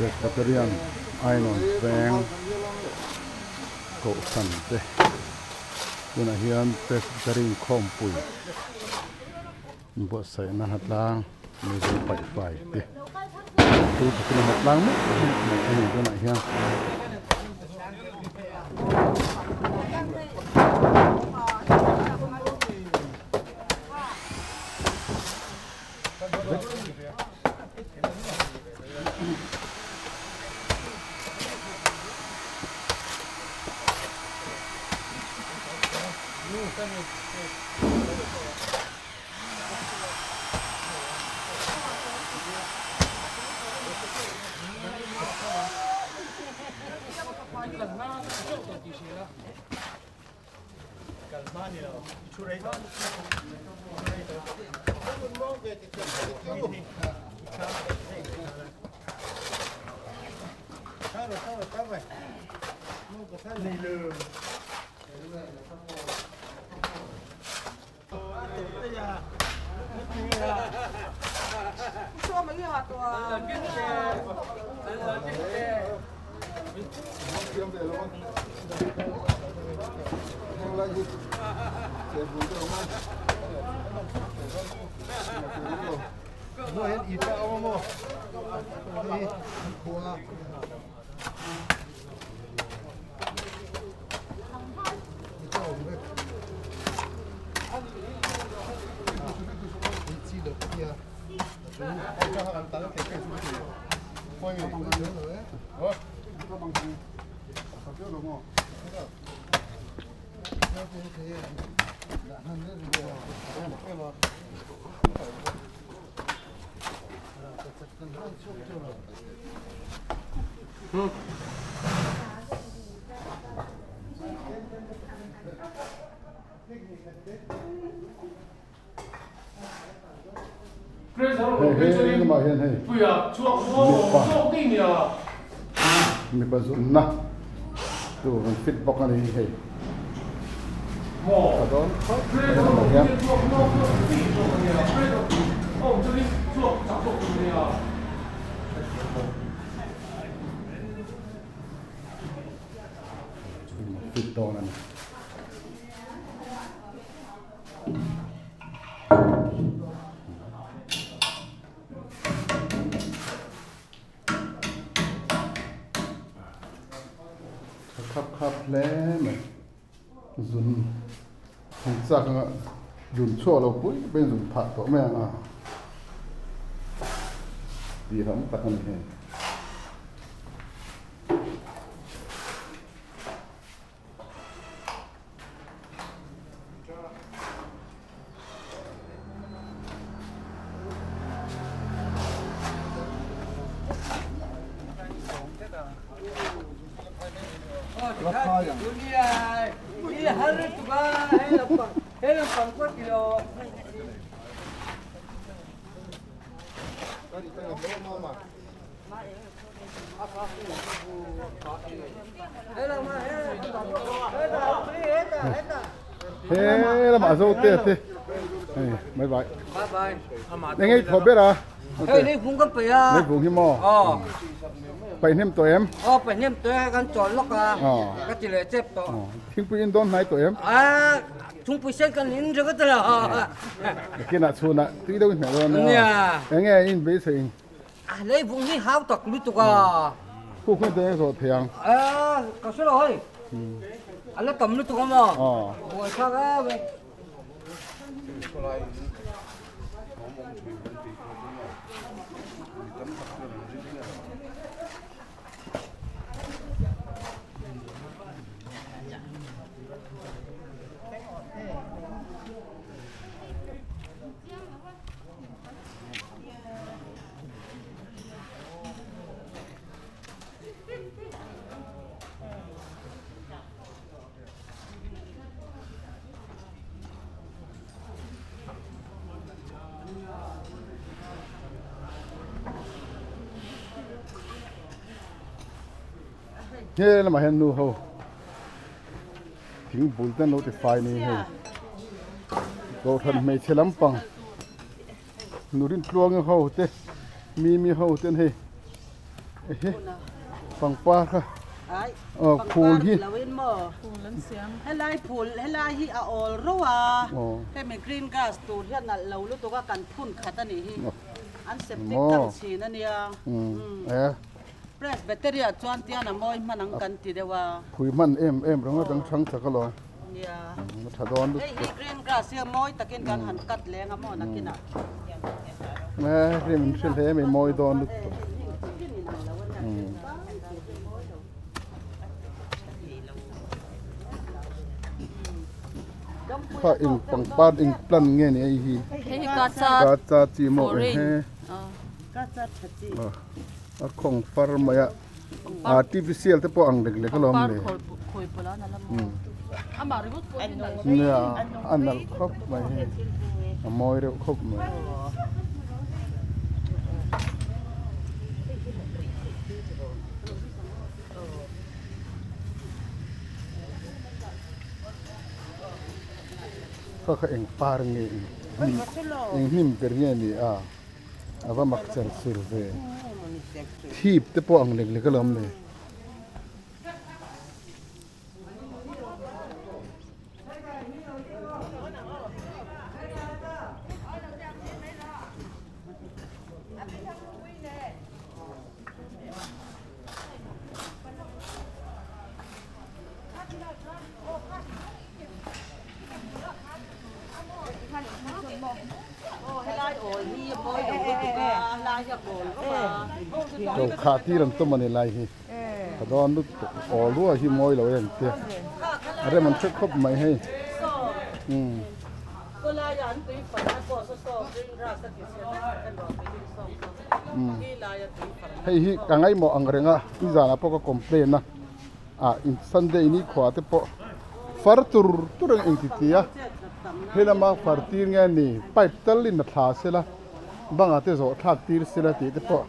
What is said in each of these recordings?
Presbyterian Ainawn veng kohhran te tunah hian Presbytery inkhawmpui Buatsaihna hnatlang Mizo paihfai te chu takin a hnatlang mek mek a ni tunah hian. Hei he lamah hian hei mipa mipa zunna tur an fit bawk a ni hei tha dawn khawp mai a lamah hian. Fit dawn a ni. Tha khap khap hle mai zun thung chak anga zun chhuak lo pui pawhin zun phah tawh mai ang a tih ram tak a ni hei. He lamah zo te te hei bye bye eng ei thaw ber a hei lei vung kan paih a lei vung hi maw paih hnem tawh em aw paih hnem tawh e kan chawl lawk a ka ti leh chep tawh thingpui in dawn hnai tawh em a thingpui sen kan in ringawt a lo kinah chhunah tui deuh in hmeh dawn nia eng nge in beisei in A lei vung hi hau tak lutuk a. Khu khuan te zawh thei ang. A ka hre lo hei. A la tam lutuk a maw. Buai thlak em e. He lamah hian nu ho thing bul te an lo ti fai ni hei kohhran hmeichhe lampang nu rintluangi ho te mimi ho te an hei ehe pangpar kha aw phul hi helai phul helai hi a awl ro a hemi green grass tur hian nalh lo lutuk a kan phun khat a nih hi an septic tank chhin a nia. Presbytery ah chuan tian a mawi hman ang kan ti deuh a. Phui hman em em ringawt ang chhang chak alawm. Nia. A tha dawn lutuk. Hei hi green grass hi a mawi takin kan han cut leng a maw nakinah. E hei min hrilh hle mai mawi dawn lutuk. Kha eng pangpar eng plant nge ni hei hi? Hei hi kacha. Kacha chi maw ehe. Kacha tha chi. A khawng far mai a artificial te pawh ang lek lek alawm le nia a nalh khawp mai hei a mawi reuh khawp mai. Kha kha eng par nge eng hnim ber nge ni a. A va mak cher chur ve. Thip te pawh ang lek lek alawm le. To kha tir an tum ani lai hi ka dawn lutuk aw lua hi mawi lo em tia a rem an hre khawp mai hei umm. Hei hi ka ngaihmawh ang reng a nizanah pawh ka complain a. Ah in Sunday ni khua te pawh far tur tur ang engti ti a he lama far tir nge ni pipe tal in a thla sela banga te zawh thlak tir sela tih te pawh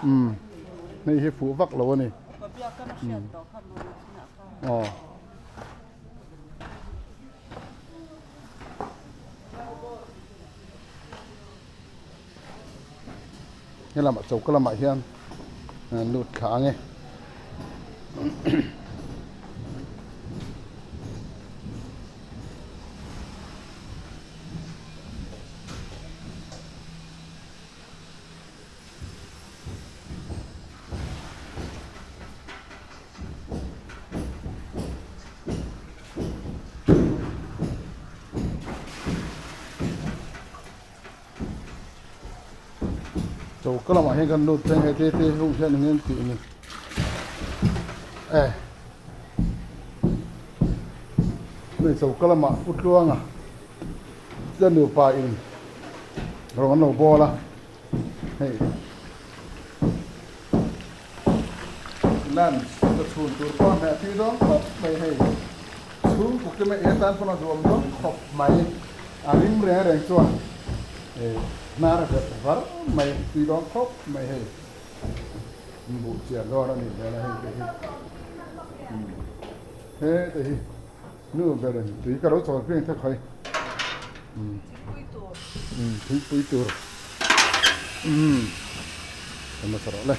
umm hei hi fuh vak lo a ni umm aw. He lamah choka lamah hian an lut thla ang e. Choka lamah hian kan lut phei te te ho hian eng nge an tih ni e hei choka lamah pu tluanga te nupa in rawng an lo bawl a hei lunch ka chhun tur pawh a hmeh tui dawn khawp mai hei chhungkuk te mai e tan pawn a duam dawn khawp mai. A rim reng reng chuan hnar a verh var mai, tui dawn khawp mai hei. Buh chian dawn a nih hmel a hei te hi. He te hi nu berin tui ka lo chawl piang thek hawi. Thingpui tur. Ka hmasa rawh le.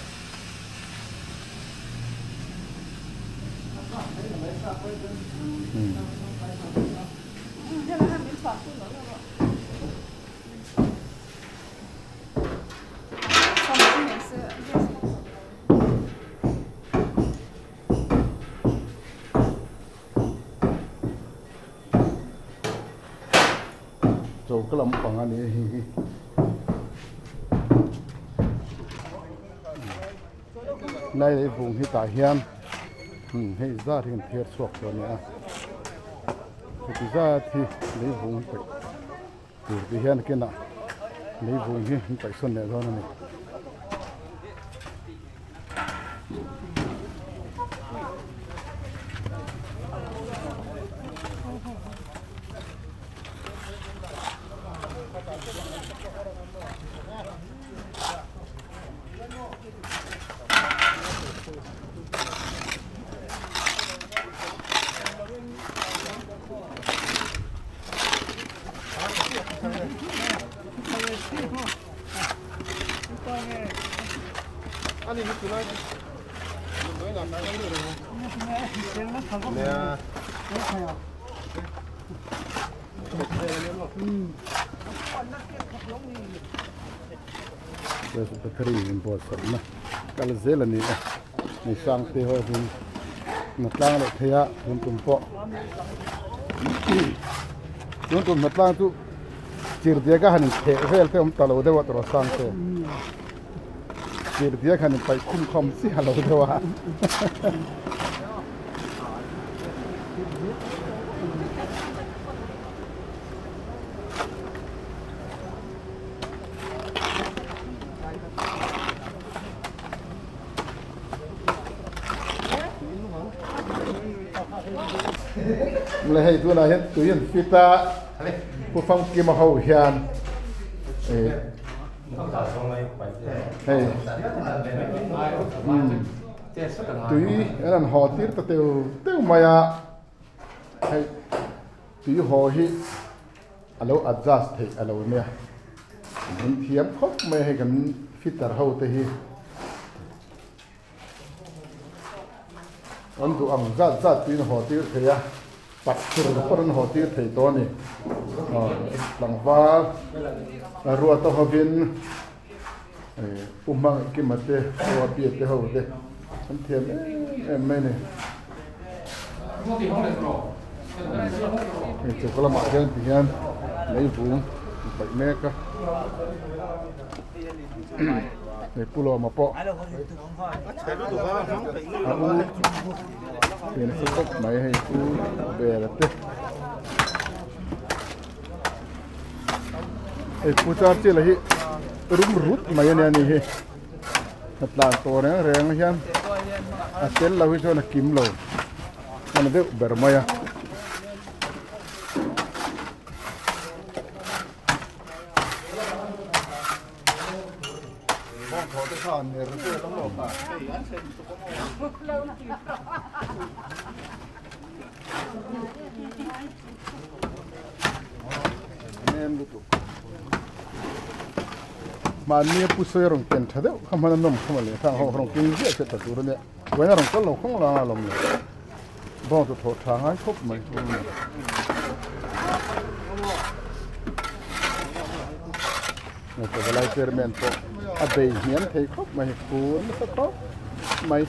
Choka lampang a ni a hei hi. Lai lei vung hi tah hian hei zat hi kan phiar chhuak tawh a ni a. Heti zat hi lei vung paih tur tih hian kinah lei vung hi an paih sawn leh dawn a ni. Presbytery inbuatsaihna kal zel a ni a, hei Sangte ho hi hnatlang leh thei a tun tum pawh tun tum hnatlang chu chirhdiak a han intheh vel te awm ta lo deuh a tawrh Sangte chirhdiak han inpaih khum kha awm chiah lo deuh a. Le hei tunah hian tui an fit a pu famkima ho hian eh hei tui an han haw tir ta teu teu mai a hei tui haw hi a lo adjust theih a lo nia an thiam khawp mai a hei kan fitter ho te hi an duh ang zat zat tuin a haw tir thei a pat tur pawh an haw tir thei tawh a ni tlangval ruata hovin pu hmangaihkima te pu apia te ho te an thiam em em mai a ni. Hei choka lamah hian ti hian leivung paih mek a hei pu lawma pawh a u pian a khawp mai hei pu bela te hei pu char chila hi rum rut mai a nia ni hi a tlan tawh reng reng hian a tel lo hi chuan a kim lo a ni deuh ber mai a. Mahni a pu sawi a rawn ken tha deuh kha hman a nawm kha mawle khang ho rawn keng ziah che ta tur a nia vawiin a rawn kal lo khawng lang a lawm le bawng chu thawh tha ngai khawp mai Pavalai chairman pawh a bei hniam thei khawp mai fur nasa khawp mai.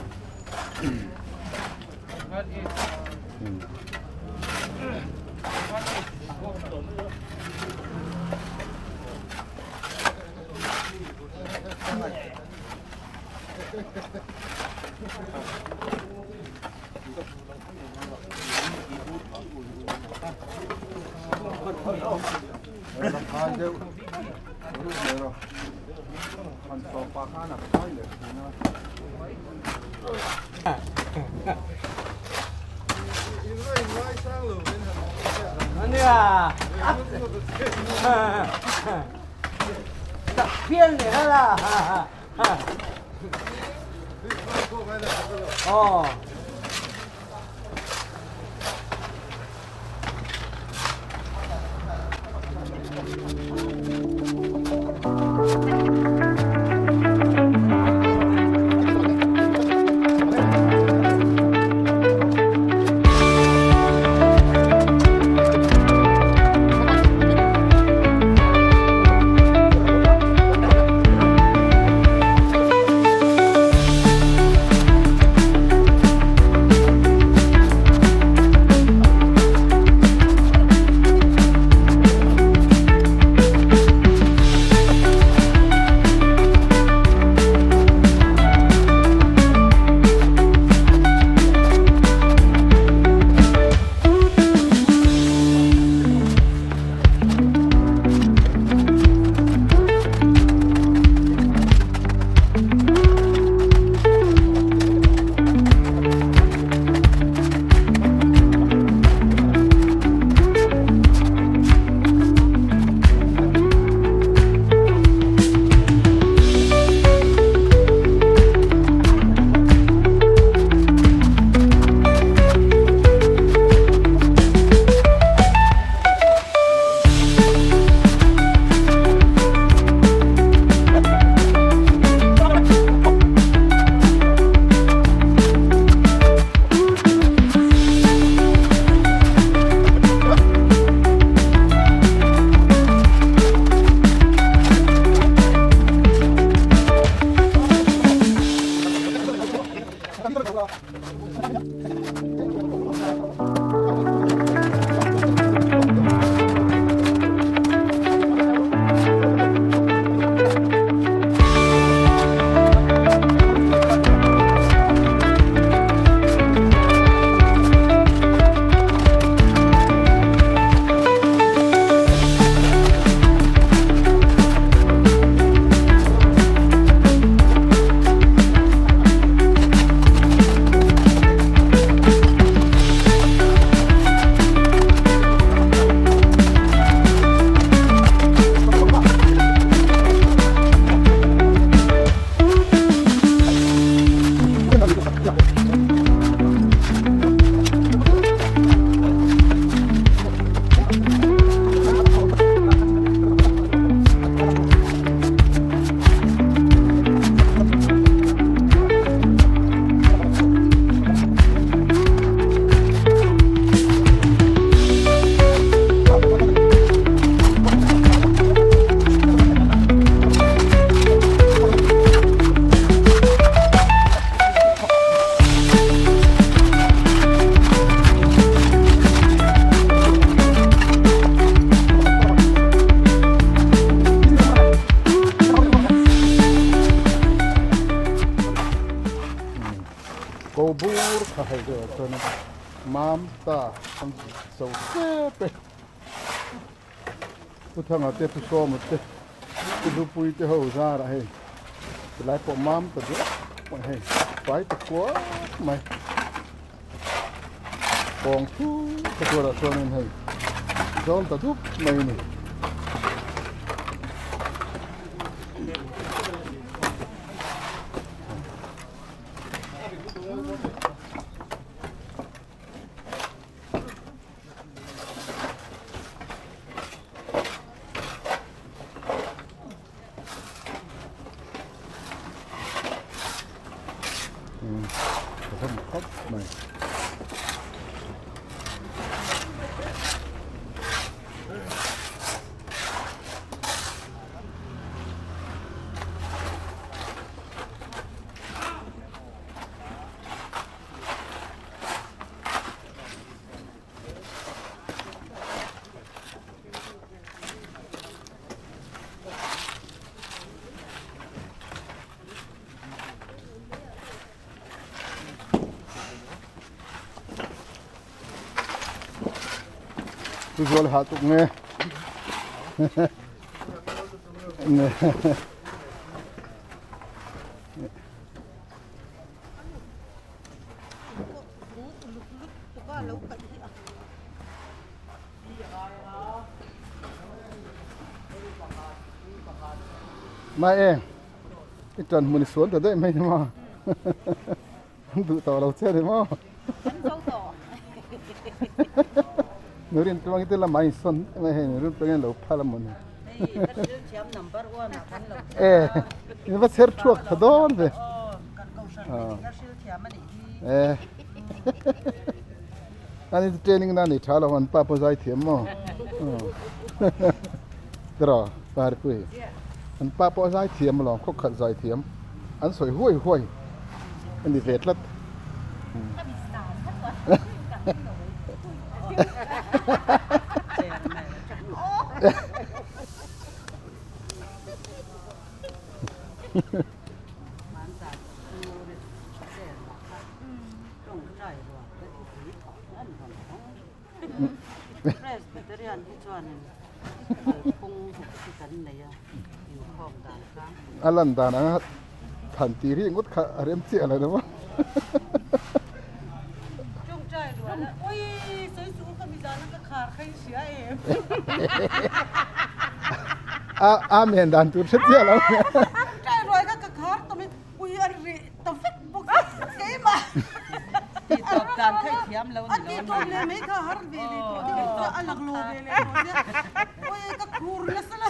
Mam ta an zo tep e. Pu Thanga te Pu Sawma te Pu Dupui te ho zarah hei tilai pawh mam ta duah mai hei fai ta kuak mai kawng thuk ta tuarah chuanin hei zawl ta dup mai a ni. Khawp mai. Tu zual ha tuk nge. Mai e, i ṭan hmun i sual ta daih mai ni maw? An duh tawh lo che ni maw? Nurin tuang te lamah a insawn mai hei nurin tuangin a lo phal a mawni. E, in va chher thuak tha dawn ve. E. Ani training na nei tha lo an pa pawh zai thiam maw. Tiraw Parpui. An pa pawh zai thiam alawm khaw khat zai thiam an sawi huai huai a ni ve tlat. A lan dan anga than tih ri ngawt kha a rem chiah lo deuh a. Amen dan tur hre chiah lo. Ta vek bawk a keimah Ti tawp dan kha i thiam lo ni lo a ti tawp leh mai kha har ve leh tawh deuh chuan a lak lo ve leh tawh sia oi ka khur nasa la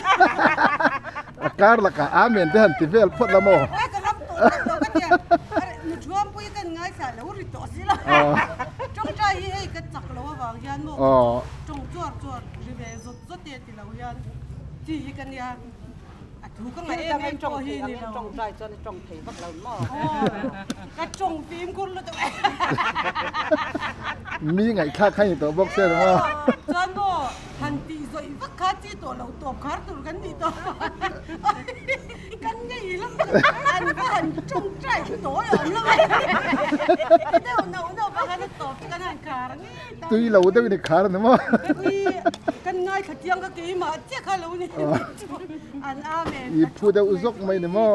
A kar lakah amen te han ti vel phawt la maw Oi ka ram tawh tawh lo ka tia nu thuampui kan ngaithla lo ri tawh si la tawngtai hi hei ka chak lo avang hian maw tawng chuar chuar ri ve zawt zawt e ti lo hian chi hi ka nia. A thu ka ngaih em em pawh hi ni lo. Tawngtai chuan i tawng thei vak lo maw? Ka tawng fimkhur lutuk e. Mi ngaihthlak kha ni tawh bawk se lo maw? Chuan maw han tih zawih vak kha chi tawh lo tawp khar tur kan nih tawh. Kan ngei lam an va han tawngtai tawi awm lo e. Deuh nauh nauh bak an tawp chu kan han khar ngei ta. Tui lo deuh in i khar a ni maw? Ui kan ngaithla chiang ka keimah chiah kha lo ni. I phu deuh zawk mai ni maw?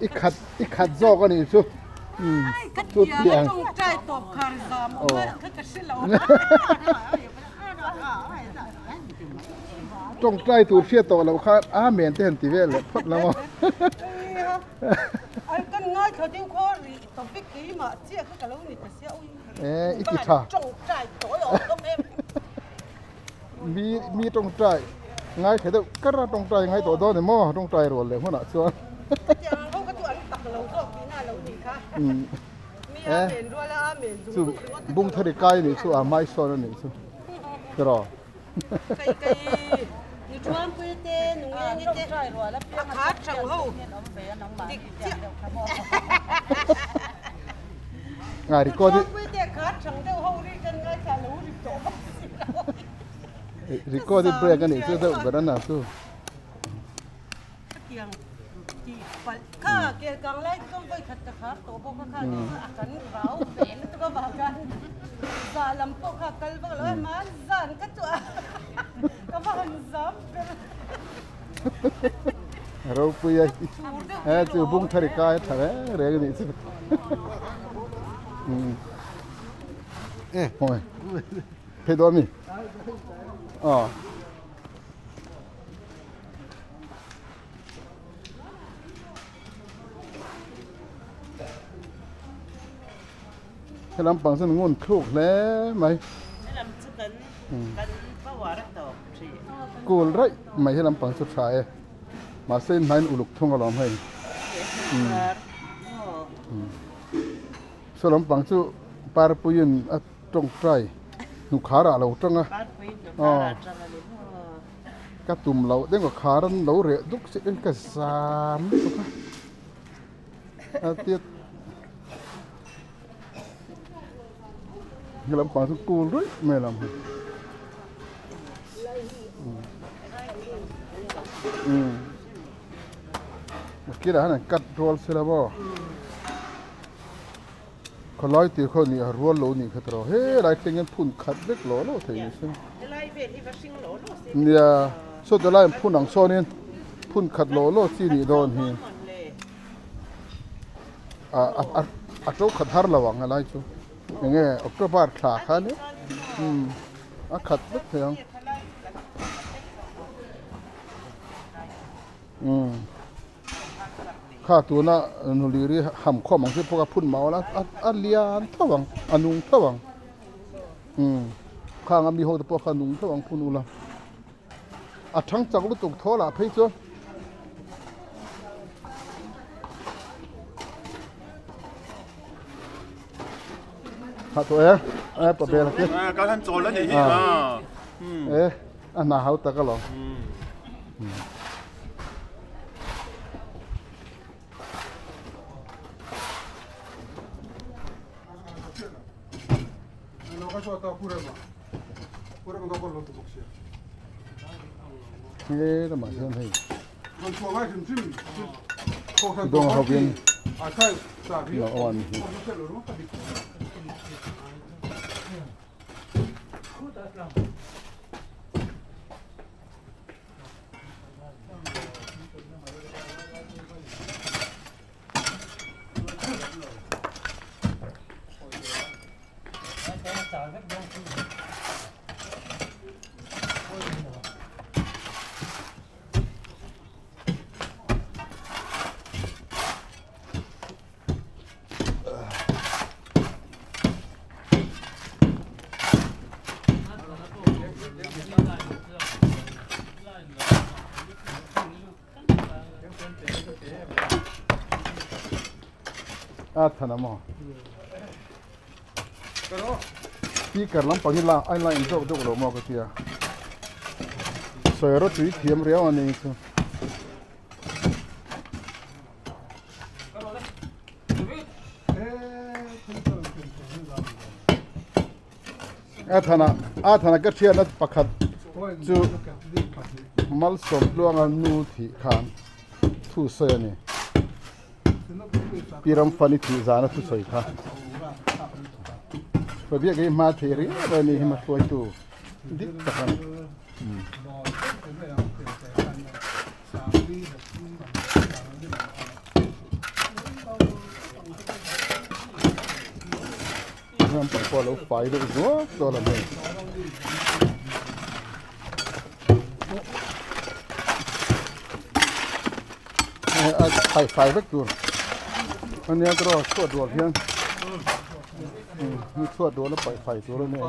I khat i khat zawk a nih chu. Chutiang. Tawngtai tur hriat tawh loh kha Amen te han ti vel leh phawt la maw? Topic keimah chiah kha ka lo ni ta sia ui. Eh, i ti tha. Tawngtai tawi awm hlawm em. Mi mi tawngtai ngai thei deuh kar a tawngtai ngai tawh dawn emaw tawngtai rual leh hmunah chuan. Chutiang ang ho kha chu an tak lo zawk tihna a lo nih kha. Mi amen rual a amen zung zung ringawt Chu bung thari kai nih chu a hmai sawn a nih chu. Tiraw. Kai kai ni thuampui te nungeng te a khat thang ho dik chiah Nga record thuampui te khat thang deuh ho ri kan ngaithla lo ri tawh bawk si lo record break a nih chu deuh ber a na chu. Khatiang tih palh kha kel kang lai chu vawi khat ka khar tawh bawk a kha a kan rau ve lutuk avang khan zah lam pawh kha kal vak lo a hma zan ka chu a ka va han zam ber Ropui a he chu bung thari kai tha reng reng a nih chu hoi phei dawn mi aw. He lampang chuan ngun thluk hle mai. Helam chu kan kan power a tawp thin. Cool raih mai he lampang chu tha e. Mahse in hnaiin uluk thung alawm hei. Saw lampang chu parpuiin a tawngtai hnukhar ah a lo tang a. Parpuiin hnukhar ah a tang a ni maw. Ka tum loh deuh a khar an lo reh duk chiah in ka zam lutuk a a tiat he lampang chu cool ruih mai lam hi umm a kirah hian an cut rual se la maw. Khalai tih kha nih a rual lo nih kha tawh helai thleng hian phun khat vek lo lo thei ni se nia saw ti lai an phun ang sawnin phun khat lo lo chi nih dawn hi ah a to khat har lo ang helai chu enge October thla khan umm a khat vek thei ang. Umm kha tuna nuliri ham khawm ang chi pawh kha phun mau la a lian tho ang a nung tho ang umm khang a mi ho te pawh kha a nung tho ang phun ula a thang chak lutuk thaw lah phei chuan. Tha tawh e e pa bel a Kan han chawl a nih hi a e. A hna hau tak alawm. He lamah hian hei dawng hovin lo awm a ni hi. A than a maw speaker lampang hi la a line deuh deuh lo maw ka tia sawi rawh tui thiam riau a ni chu. A thana a thana ka thian pakhat chu malsawm tluanga nu thih khan thu sawi a ni pi ram fani thih zana thu sawi kha pabiak hi hma thei riau a ni hi hmahruaitu dik tak a ni. Ram pang pawh a lo fai deuh zuak dawn a hei. A thai fai vek tur ania tawh chhuat rual hian chhuat rual a paih fai tur a nia.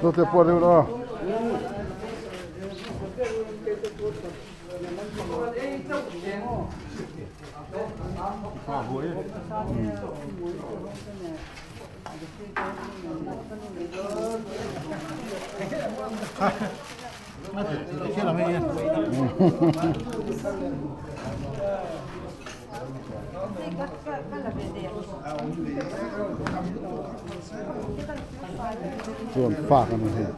Dawt le puar deuh lo. Chuan fak a ni hei.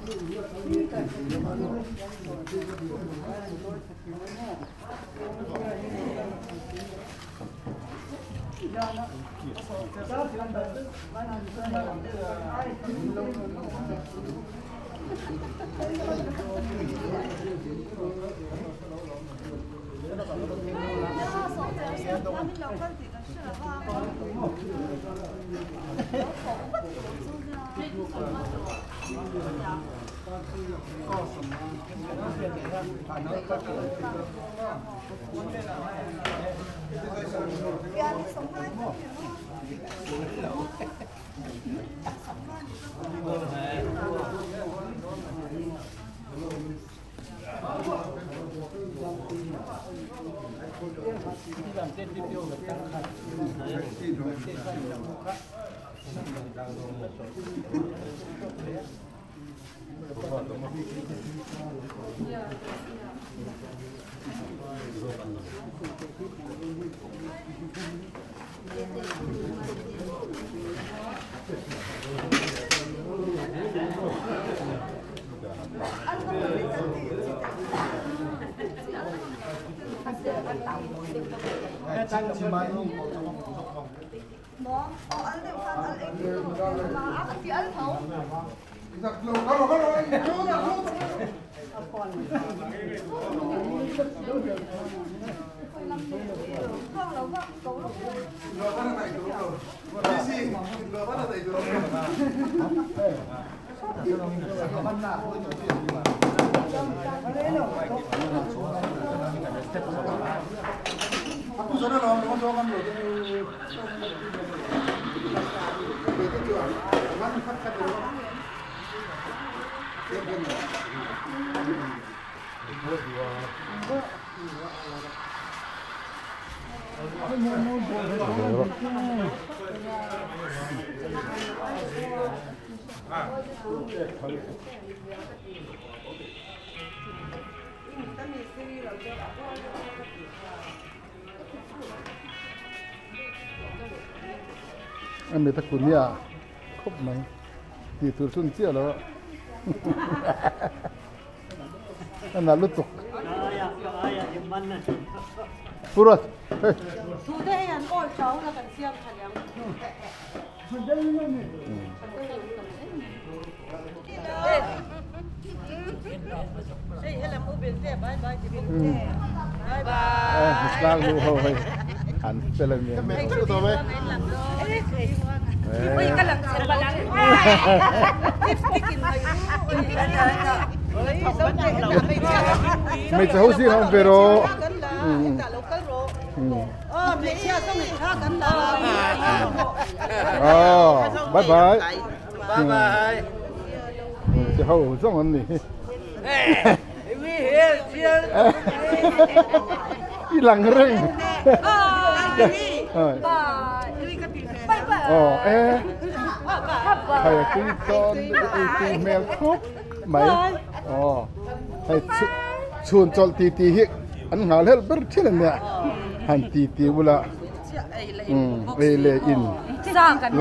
A mit a kunia khawp mai tih tur chu ni chiah lo a a nalh lutuk Puruat hei. Tlang nu ho hei an fel a nia. Hmeichhe ho zing a awm ve rawh. Bye bye. Bye bye. Hmeichhe ho zawng an ni. I lang reng. Aw e. Hei a tui dawn ei tui hmel khup mai. Aw hei chhun chawlh ti ti hi an nghal helh ber thin a nia. Han ti ti bula ei leh in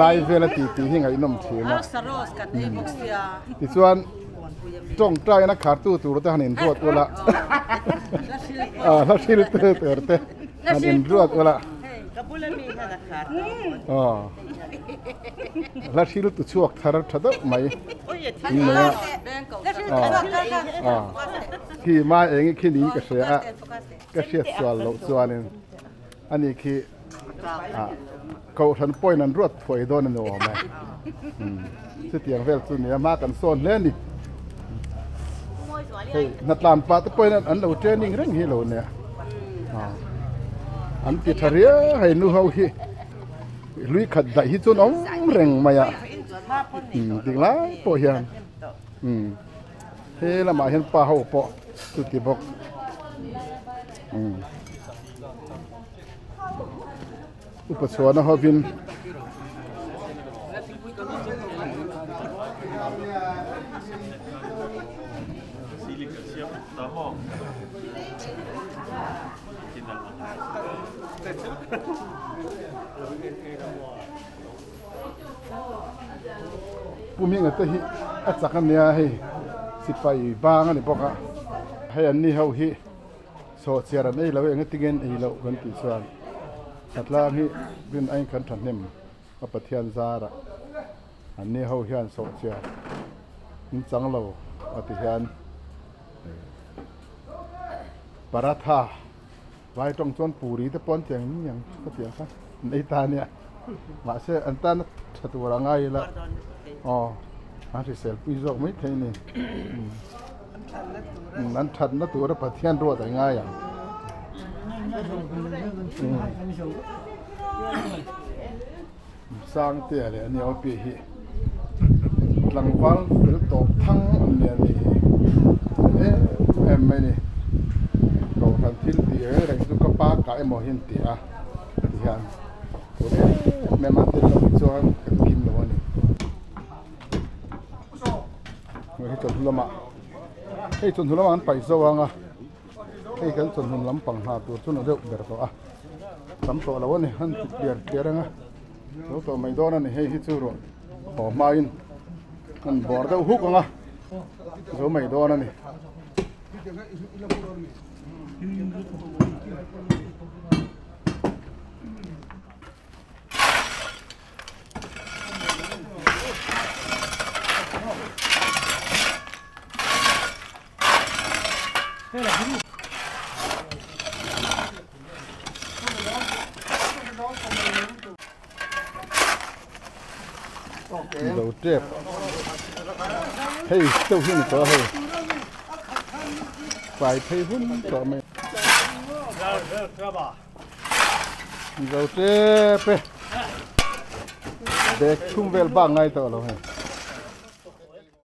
lai vela ti ti hi ngaihnawm thin a. Tichuan tawngtaina khartu tur te han inruat ula hla hril tu tur te han inruat ula hla hril tu chhuak thar tha deuh mai a khi mai eng khi niin ka hria a ka hriat sual loh chuanin ani khi Kohhran pawhin an ruat thuai dawn a ni awm e. Chutiang vel chu nia hma kan sawn hle a ni. Hei hnatlan pah te pawhin an lo training reng hi lo nia. An ti tha riau hei nu ho hi lui khat daih hi chuan awm reng mai a. Dik lai pawh hian he lamah hian pa ho pawh chuti bawk upa chhuahna hovin Pu Hminga te hi a chak a nia hei sipai bang a ni bawk a hei an ni ho hi sawhchiar an ei lo eng ati nge an ei loh kan tih chuan Khatlang hi rin aiin kan thahnem a Pathian zarah an ni ho hian sawhchiar an chang lo a ti hian paratha. Vai tawng chuan puri te pawh an ti ang ni ang ka ti ang kha an ei ta ania mahse an tana tha tur a ngai ila aw an hrisel pui zawk mai thei a ni an thatna tura Pathian ruat a ngai ang Sangtea leh ania aw pi hi tlangval fel tawp thang an ni a nih hi em em mai a ni kohhran thil tih reng reng chu ka pa kah emaw hi an ti a ti hian tur em em an tel loh hi chuan kan kim lo a ni hei chawhnu lamah hei chawhnu lamah an paih zo ang a hei kan chawhnu lampang hna tur chu na deuh ber tawh a. Tam tawh lo a ni an ti tliar tliar ang a lo tawh mai dawn a ni hei hi chu ruah haw hmain an bawr deuh huk ang a zo mai dawn a ni. Lo tep hei deuh hi ni tawh a hei fai phei hun tawh mai lo tep e bag chhung vel bak ngai tawh lo hei.